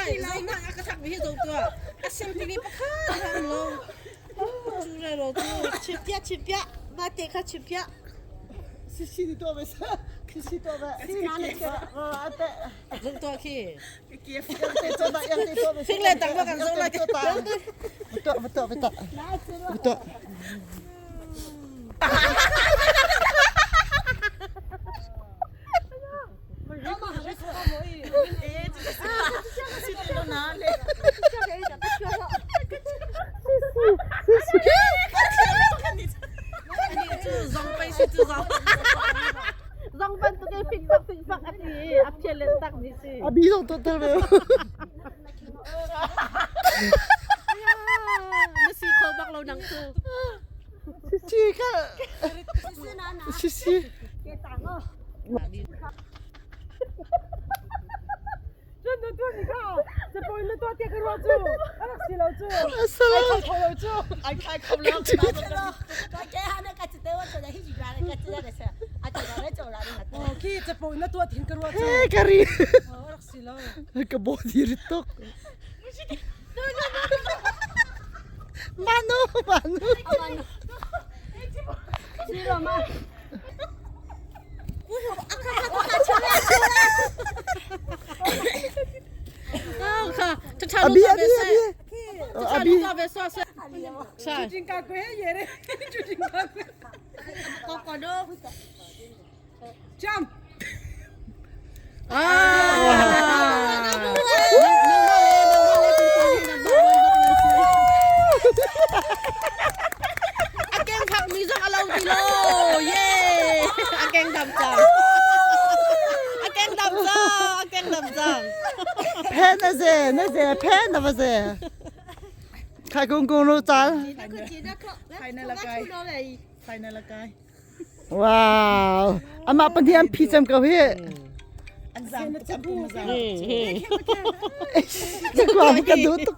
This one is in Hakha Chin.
Zeihmanh a ka thak mi hi zo tuah. A sim timi pakhat ham lo. Cu re ro cu. Chim piah chim piah. Mah te kha chim piah. Si si to ve sa. Si to ve. Si na le che. Ate. Zong tuah khi. Fing Fing le tang ma kan zo lai. To to to. To. Zong pei si cu zong. Zong bantuk in fing fak fing fak a ti i a phial len tak mi si. A bi zong to tel ve. Na si kho bak lo nang tu. Si ka. Si si. Hey kari. Ka bo diri tuk. Manu manu. Abi abi abi. Abi. A keng phak mi zong a lo ti lo. Yay! A keng dam cang. A keng dam cang. A keng dam cang. Phe na ze na ze phe na va ze. Khai kung kung lu chal. Wow. Amah pahnih an phi cem ko hi. An zam. Ka duh tuk.